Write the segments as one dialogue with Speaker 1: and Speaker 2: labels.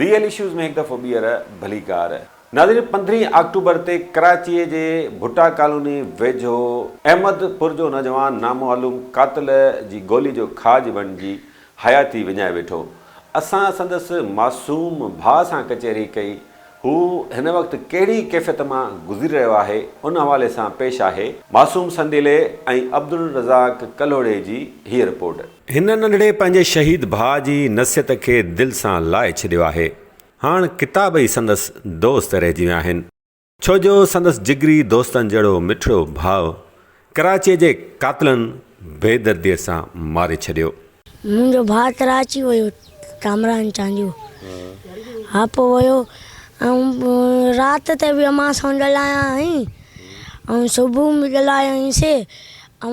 Speaker 1: Real issues ۾ هڪ دفعو ٻيهر ڀليڪار. ناظرين پندرهين آڪٽوبر تي ڪراچيء جي ڀٽا ڪالوني ويجهو احمد پور جو نوجوان نامعلوم قاتل جي گولي جو کاڄ بڻجي حياتي وڃائي ويٺو. اسان سندس معصوم ڀاء سان ڪچهري ڪئي. هو هن وقت ڪهڙي ڪيفيت مان گذري رهيو آهي ان حوالي سان پيش آهي معصوم سنديلي ۽ عبدالرزاق ڪلهوڙي جي هيء رپورٽ. هن ننڍڙي پنهنجي شهيد ڀاء جي نصيحت کي دل سان لائي ڇڏيو آهي. هاڻ ڪتاب ئي سندس دوست رهجي ويا آهن. ڇو جو سندس جگري دوستن جهڙو مٺڙو ڀاء ڪراچيء جي قاتلن بيدرديء سان ماري ڇڏيو.
Speaker 2: منهنجو ڀاء ڪراچي ويو ڪامران چانڊيو ها پوء ويو ۽ رات تي به امان سان ڳالهايائين ۽ صبح به ڳالهايائينسي ۽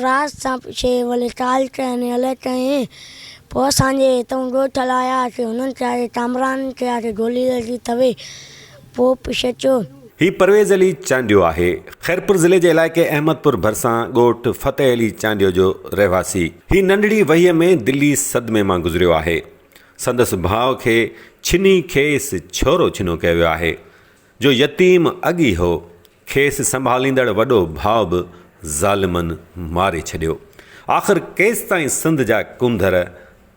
Speaker 2: رات سان پڇي ولي ڪال ڪين الائي ڪئين پوء اسان جي هتئون ڳوٺ لايا سي هنن کي آکي ڪامران کي آکي گولي لڳي اٿوي پوء پڇي چيو.
Speaker 1: هي پرويز علي چانڊيو آهي. خيرپور ضلعي جي علائقي احمد پور ڀرسان ڳوٺ فتح علي چانڊيو جو رهواسي. هي ننڍڙي وهيء ۾ دلي صدمي مان گذريو آهي. سندس ڀاء کي ڇني کيس ڇورو ڇنو ڪيو ويو آهي. جو يتيم اڳ ئي هو. کيس سنڀاليندڙ وڏو ڀاء به ظالمن ماري ڇڏيو. آخر ڪيستائين سنڌ جا ڪونڌر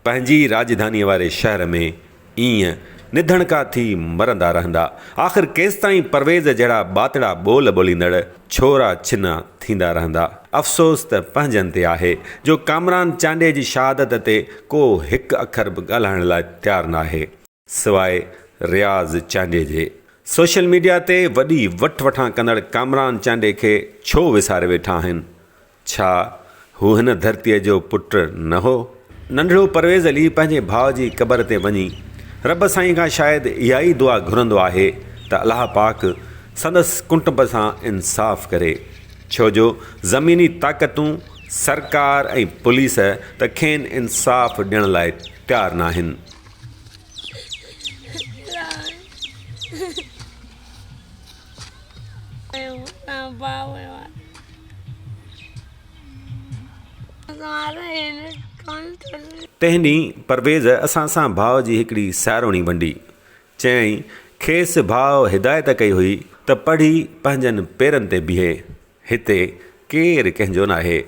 Speaker 1: پنهنجي ئي راڄڌانيء واري شهر ۾ ايئن نڌڻڪا ٿي مرندا رهندا؟ آخر ڪيستائين پرويز جهڙا ٻاتڙا ٻول ٻوليندڙ ڇورا ڇنا ٿيندا رهندا؟ افسوس ته پنهنجن تي آهي جو ڪامران چانڊيي جي شهادت تي ڪو هڪ اکر به ڳالهائڻ لاء تيار ناهي. سواء رياض چانڊيي جي. سوشل ميڊيا تي وڏي وٺ وٺان ڪندڙ ڪامران چانڊيي کي ڇو وساري ويٺا آهن؟ ڇا هو هن ڌرتيء جو پٽ نه هو؟ ننڍڙو پرويز علي پنهنجي ڀاء جي قبر تي وڃي رب سائين کان شايد اها ئي دعا گهرندو آهي ته الله پاڪ سندس ڪٽنب سان انصاف ڪري. ڇو جو زميني طاقتون، سرڪار ۽ پوليس ته کين انصاف ڏيڻ لاء تيار ناهن. تنهن ڏينهن پرويز اسان سان ڀاء جي هڪڙي ساروڻي ونڊي. چيائين، کيس ڀاء هدايت ڪئي هئي ته پڙهي پنهنجن پيرن تي بيهي. هتي ڪير ڪنهن جو ناهي.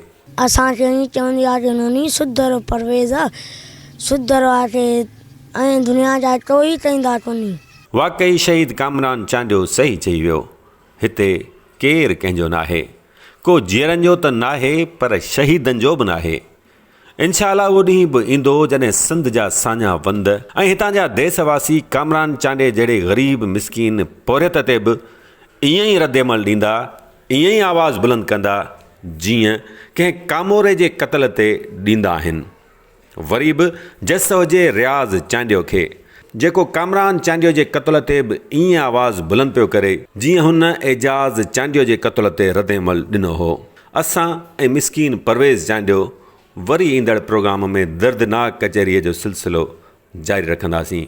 Speaker 2: اسان کي ائين چوندي آ ڪي نوني سڌرو پرويز سڌرو آ ڪي ائين دنيا جا ڪوئي ڪئيندا ڪونهي.
Speaker 1: واقعي شهيد ڪامران چانڊيو صحيح چئي ويو. هتي ڪير ڪنهن جو ناهي. ڪو جيئرن جو ته ناهي پر شهيدن جو به ناهي. انشاء الله اهو ڏينهن به ايندو جڏهن سنڌ جا ساڃاهه وند ۽ هتان جا ديس واسي ڪامران چانڊيي جهڙي غريب مسڪين پورهيت تي به ائين ئي ردعمل ڏيندا، ائين ئي آواز بلند ڪندا جيئن ڪنهن ڪاموري جي قتل تي ڏيندا آهن. وري به جس هجي رياض چانڊيو کي جيڪو ڪامران چانڊيو جي قتل تي به ائين آواز بلند پيو ڪري جيئن هن اعجاز چانڊيو جي قتل تي ردعمل ڏنو هو. اسان ۽ مسڪين پرويز چانڊيو وري ايندڙ پروگرام ۾ دردناڪ ڪچهريء جو سلسلو جاري رکنداسين.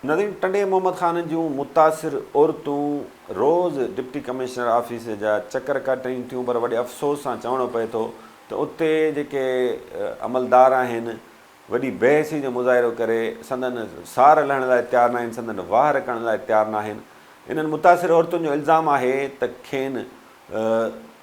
Speaker 1: ناظرين ٽنڊي محمد خان جون متاثر عورتون روز ڊپٽي ڪمشنر آفيس جا چڪر ڪاٽين ٿيون پر وڏي افسوس سان چوڻو پئي ٿو ته اتي جيڪي عملدار آهن وڏي بي حسي جو مظاهرو ڪري سندن سار لهڻ لاء تيار ناهن سندن واهر ڪرڻ لاء تيار ناهن انهن متاثر عورتن جو الزام آهي ته کين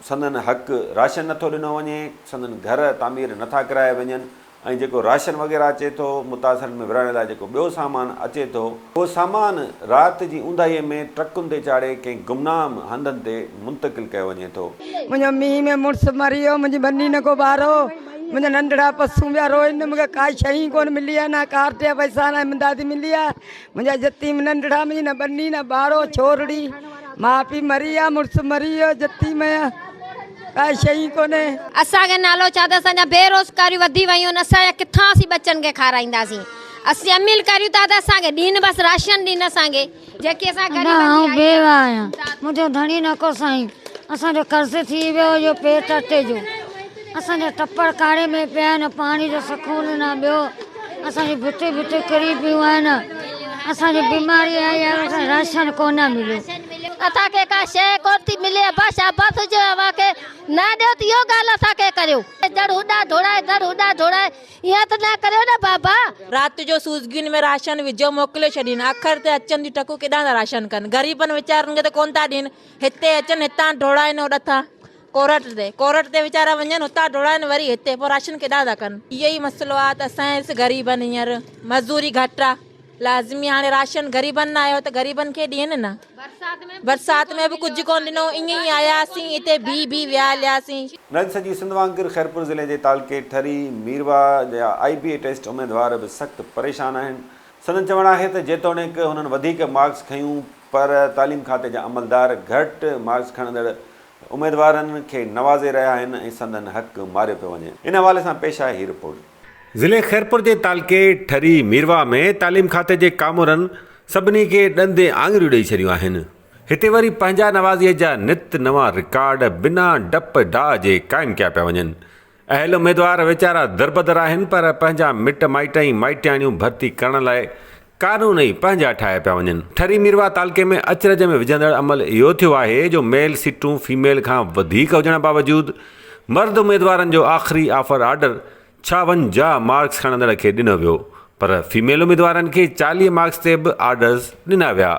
Speaker 1: سندن حق راشن نٿو ڏنو وڃي، سندن گهر تعمير نٿا ڪرايا وڃن ۽ جيڪو راشن وغيره اچي ٿو متاثرن ۾ ورهائڻ لاء جيڪو ٻيو سامان اچي ٿو اهو سامان رات جي اونداهي ۾ ٽرڪن تي چاڙهي ڪنهن گمنام هنڌن تي منتقل ڪيو وڃي ٿو.
Speaker 3: منهنجو مينهن ۾ مڙس مري ويو، منهنجي ٻني نه ڪو ٻارو، منهنجا ننڍڙا پسون پيا روئن، مون کي ڪائي شيء ئي ڪونه ملي آهي، نه ڪارڊ جا پئسا نه امداد ملي آهي، منهنجا يتيم ننڍڙا، منهنجي نه ٻني نه ٻارو، ڇورڙي. ماء پيء مري ويا، مڙس مري ويو، يتيم آهيان، ڪائي شيء ئي ڪونهي.
Speaker 4: اسان کي نالو ڇا ته اسان جا بيروزگاريون وڌي ويون آهن، اسان جا ڪٿان اسين ٻچن کي کارائينداسين، اسين اميل ڪريون ٿا ته اسان کي ڏين بس راشن ڏين اسان کي جيڪي اسان
Speaker 5: ادا
Speaker 4: غريبن جي
Speaker 5: آئون
Speaker 4: آئي
Speaker 5: بيوه آهيان منهنجو ڌڻي نه ڪو سائين اسان جو قرض ٿي ويو اهو پيٽ اٽي جو اسان جا ٽپڙ ڪاڙهي ۾ پيا آهن پاڻي جو سکون نه ٻيو اسان جون ڀتيون ڀتيون ڪري پيون آهن اسان جي بيماري آئي آهي اسان راشن ڪونه مليو.
Speaker 4: اسان کي ڪا شيء ڪونه ٿي ملي ابا شاباس هجي اوهان کي نه ڏيو ته اهو ڳالهه اسان کي ڪريو. ڌڙ هوڏانهن ڊوڙائي ڌڙ هوڏانهن ڊوڙائي ائين ته نه ڪريو نه بابا.
Speaker 6: رات جو سوزگين ۾ راشن وجهو موڪلي ڇڏين آخر تي اچن ٿيون ٽڪون ڪيڏانهن ٿا راشن ڪن غريبن ويچارن کي ته ڪونه ٿا ڏين هتي اچن هتان ڊوڙائين اوڏٿان ڪورٽ تي ڪورٽ تي ويچارا وڃن هتان ڊوڙائين وري هتي پوء راشن ڪيڏانهن ٿا ڪن. اهو ئي مسئلو آ ته اسان جي غريبن هينئر مزوري گهٽ آ لازمي هاڻي راشن غريبن نه آيو ته غريبن کي ڏين نه برسات ۾ به ڪجهه ڪونه ڏنو ائين ئي آياسين هتي بيهي بيهي ويا هلياسين.
Speaker 1: نج سڄي سنڌ وانگر خيرپور ضلعي جي تعلقي ٺري ميرواهه جا آء بي اي ٽيسٽ اميدوار به سخت پريشان آهن. سندن چوڻ آهي ته جيتوڻيڪ هنن وڌيڪ مارڪس کنيون پر تعليم کاتي جا عملدار گهٽ مارڪس کڻندڙ اميدوارن کي نوازي رهيا آهن ۽ سندن حق ماريو پيو وڃي. ان حوالي سان پيش آهي هي رپورٽ. ضلعي خيرپور جي تعلقي ٺري ميرواهه ۾ تعليم کاتي جي ڪامورن سڀني کي ڏند ۽ آڱريون ڏئي ڇڏيون آهن. هتي وري پنهنجا نوازيء جا نت نوان رڪارڊ بنا ڊپ ڊاء جي قائم ڪيا پيا وڃن. اهل اميدوار ويچارا دربدر آهن پر پنهنجا مٽ مائٽ ۽ مائٽياڻيون ڀرتي ڪرڻ لاء قانون ئي پنهنجا ٺاهيا پيا وڃن. ٺري ميرواهه تعلقي ۾ اچرج ۾ وجهندڙ عمل اهو ٿيو آهي جو ميل سيٽون فيميل کان وڌيڪ هجڻ باوجود مرد اميدوارن جو آخري آفر آرڊر 56 مارڪس کڻندڙ کي ڏنو ويو پر فيميل اميدوارن کي 40 مارڪس تي به آرڊرز ڏنا ويا.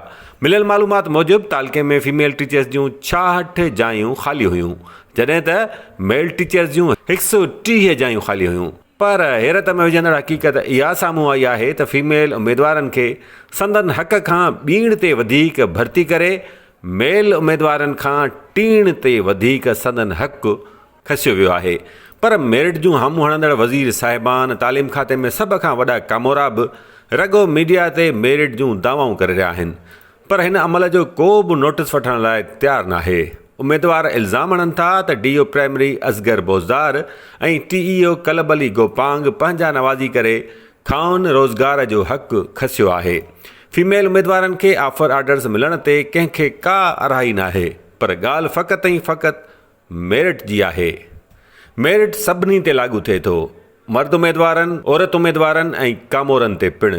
Speaker 1: مليل معلومات موجب تعلقي ۾ فيميل ٽيچرز جون 66 جايون خالي هيون جڏهن ته ميل ٽيچرز جون 130 جايون خالي هيون پر حيرت ۾ وجهندڙ حقيقت اها سامهون آئي آهي ته فيميل اميدوارن کي سندن حق کان ٻيڻ تي وڌيڪ ڀرتي ڪري ميل اميدوارن کان ٽيڻ تي وڌيڪ سندن حق کسيو ويو آهي پر ميرٽ جون هامون هڻندڙ وزير صاحبان تعليم کاتي ۾ سڀ کان وڏا ڪامورا به رڳو ميڊيا تي ميرٽ جون دعوائون ڪري رهيا آهن پر هن عمل جو ڪو به نوٽس وٺڻ لاء تيار ناهي اميدوار الزام هڻن ٿا ته D O primary Asghar Bozdar ۽ T E O Qalb Ali Gopang پنهنجا نوازي ڪري کانئن روزگار جو حق کسيو آهي فيميل اميدوارن کي آفر آرڊرز ملڻ تي ڪنهن کي ڪا ارهائي ناهي پر ڳالهه فقط ۽ فقط ميرٽ جي آهي. ميرٽ سڀني تي لاڳو ٿئي ٿو، مرد اميدوارن، عورت اميدوارن ۽ ڪامورن تي پڻ.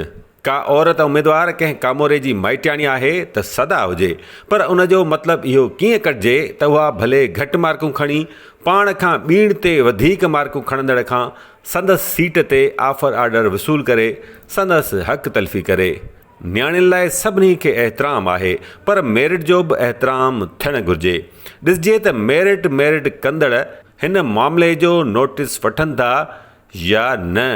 Speaker 1: ڪا عورت اميدوار ڪنهن ڪاموري جي مائٽياڻي آهي ته سدا هجي، پر ان جو مطلب اهو ڪيئن ڪڍجي ته اها ڀلي گهٽ مارڪون کڻي، پاڻ کان ٻيڻ تي وڌيڪ مارڪون کڻندڙ کان سندس سيٽ تي آفر آرڊر وصول ڪري سندس حق تلفي ڪري. نياڻين لاء سڀني کي احترام آهي پر ميرٽ جو به احترام ٿيڻ گهرجي. ڏسجي ته ميرٽ ميرٽ ڪندڙ هن معاملي جو نوٽيس وٺن ٿا يا نه.